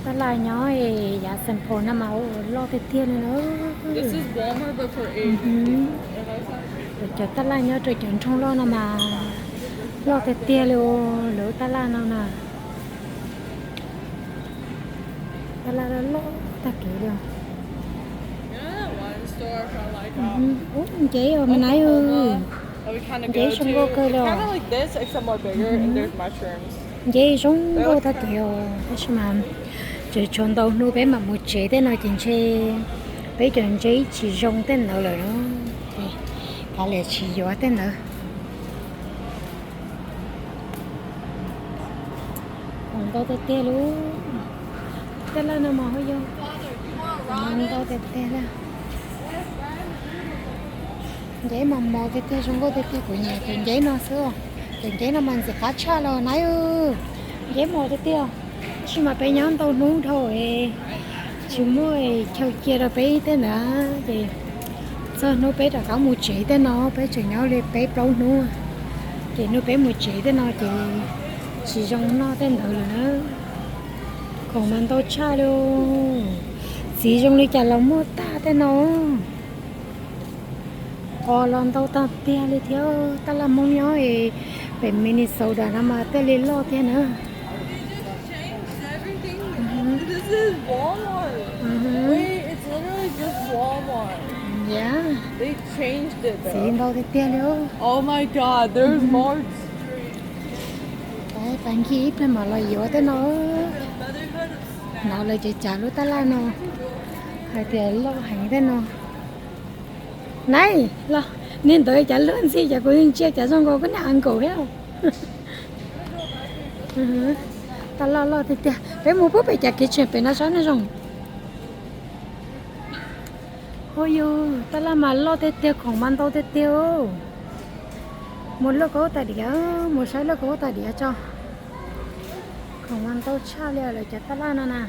Tab laj nyob yav Saint Paul no mas ua loj tiag tiag li na. Lawv cov tab laj nyob rau cov nroog loj no mas loj tiag tiag li, lawv tab laj no na. Tab laj loj loj tag kev li. Ub, nceb os me nab, nceb zoo nkauj kawg li os. Nceb zoo nkauj tag kev os, tab sis mas tseem tshuav ntau hnub peb mam mus tsev tej no ces ntshe peb cov nceb tsis zoo tej ntawd lawm no, ces kav liam tsis yuav tej ntawd. Khoom ntau tiag tiag li. Tej laj no mas ho yog khoom ntau tiag tiag li. Nceb mas mos tiag tiag, zoo nkauj tiag tiag, kuv nyiam cov nceb no xwb. Cov nceb no mas ntxim qab tshaj los na. Nceb mos tiag tiag, tab sis mas peb nyob ntau hnub dhau es tsis muaj chaw cia rau peb tej ntawd ces txog hnub peb rov qab mus tsev tej no peb tseem nyob li peb plaub hnub, ces hnub peb mus tsev tej no ces tsis zoo noj tej ntawd lawm na. Khoom mas ntau tshaj li. Txiv zoo li cas los muaj tag tej no. Qos los ntau tag tiag li thiab. Tab laj Hmoob nyob pem Minnesota no mas thiaj li loj tiag na. Txiv ntau tiag tiag li. Pas nkig ib pliag mam los yuav tej no. Hnov lawv cav cav lub tab laj no hais tias loj heev tej no. Nab, los niag ntawd cas luag ntxhi cas kuv ntsia cas zoo nkaus koj niag uncle thiab. Tab laj loj tiag tiag, peb mus pub pem cas kev tseem pem no saib no zoo. Ua yus tab laj mas loj tiag tiag, khoom mas ntau tiag tiag. Mus lauj kaub tais diav, mus saib lauj kaub tais diav tso. Khoom mas ntau tshaj li lawv cov tab laj no na.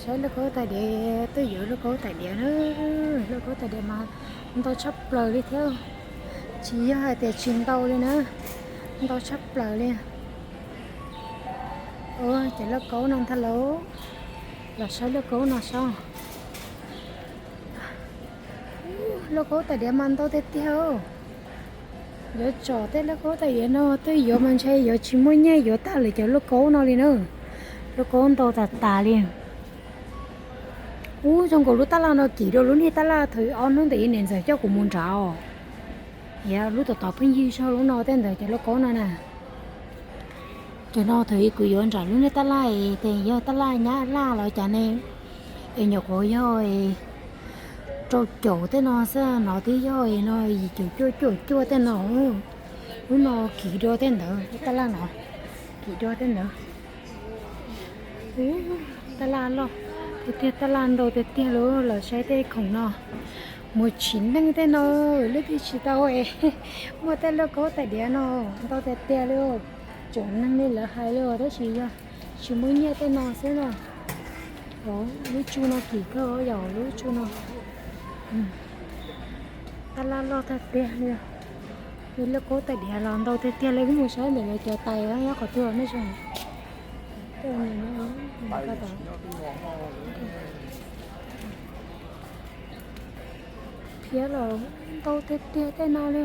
Saib lauj kaub tais diav, twb yuav lauj kaub tais diav na. Lauj kaub tais diav mas ntau tshaj plaws li thiab, tsis yog hais tias tsis ntau li na, ntau tshaj plaws li. Ua ces lauj kaub no ntag lauj, los saib lauj kaub no saib. Lauj kaub tais diav mas ntau tiag tiag. Yuav tsom tej lauj kaub tais diav no twb yuav mas ntshe yuav tsis muaj nyiaj yuav tag lawv cov lauj kaub no li na. Lauj kaub ntau tas tas li. Ub, zoo nkaus lub tab laj no kim dua lub niag tab laj thaum ob hnub ntawd niam ntxawm coj kuv mus nrad os. Yog lub tom tom pheej yig zog lub no tej ntawd cov lauj kaub no na. Cov no thaum kuv yuav nram lub niag tab laj es yog tab laj nyab laj los cas ne, es nyuam qhuav yog rau caum tej no xwb no twb yog no yim caum cuaj cuaj cuaj tej no. Lub no kim dua tej ntawd, lub tab laj no kim dua tej ntawd. Tab laj loj tiag tiag, tab laj ntau tiag tiag li. Los saib tej khoom no, mus tsim neej tej no, leej twg tsis tau es muaj tej lauj kaub tais diav no ntau tiag tiag li. Tseem neeg li lawv hais li tab sis yog tsis muaj nyiaj tej no xwb no. Lub tsu no kim kawg yom, lub tsu no. Tab laj loj tiag tiag li. Lauj kaub tais diav los ntau tiag tiag li, wb mus saib ntawm lawv cov tais nyob qhov twg nej tsoom. Phiab los ntau tiag tiag tej no li.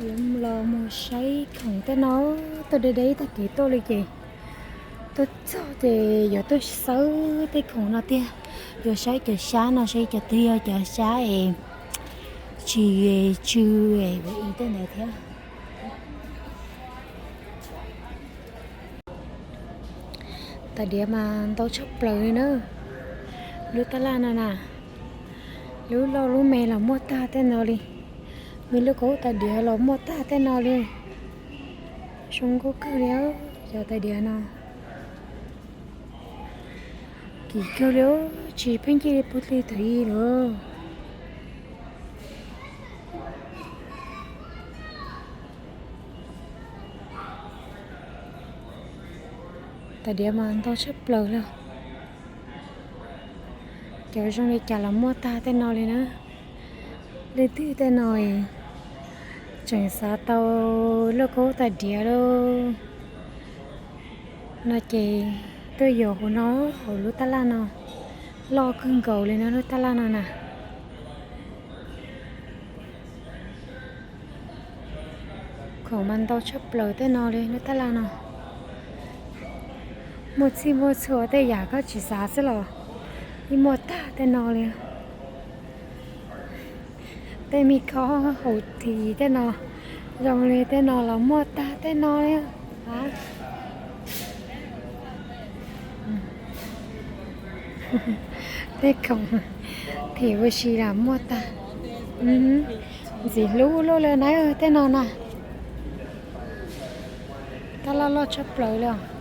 Yuav los mus saib khoom tej no, tuaj deb deb tag kev tuaj li ces tuaj txog ces yuav tuaj xawb tej khoom no tiag. Yuav saib cov xyab no seb cov twg yog cov xyab es tsis tsw es tej ntawd thiab. Tais diav mas ntau tshaj plaws li na. Lub tab laj no na, lub loj lub me los muaj tag tej no li. Me lub kaub tais diav los muaj tag tej no li. Zoo nkauj kawg li cov tais diav no. Kim kawg li, tsis pheej cia li puv hli thaum ub lawm. Tais diav mas ntau tshaj plaws li. Cov zoo li cas los muaj tag tej no li na. Leej twg tej no tseem xav tau lauj kaub tais diav lauj no ces tuaj yuav hauv no, hauv lub taj laj no. Loj kawg nkaus li no lub taj laj no na. Khoom mas ntau tshaj plaws tej no li lub taj laj no. Muaj txhij muaj txhua tej yam koj tsis xav xwb los yeej muaj tag tej no li. Tej me khob hauv tis tej no, zoo li tej no los muaj tag tej no li. Tej khoom them ua si los muaj tag. Ntxim hlub luaj li na tej no na. Taj laj loj tshaj plaws li os.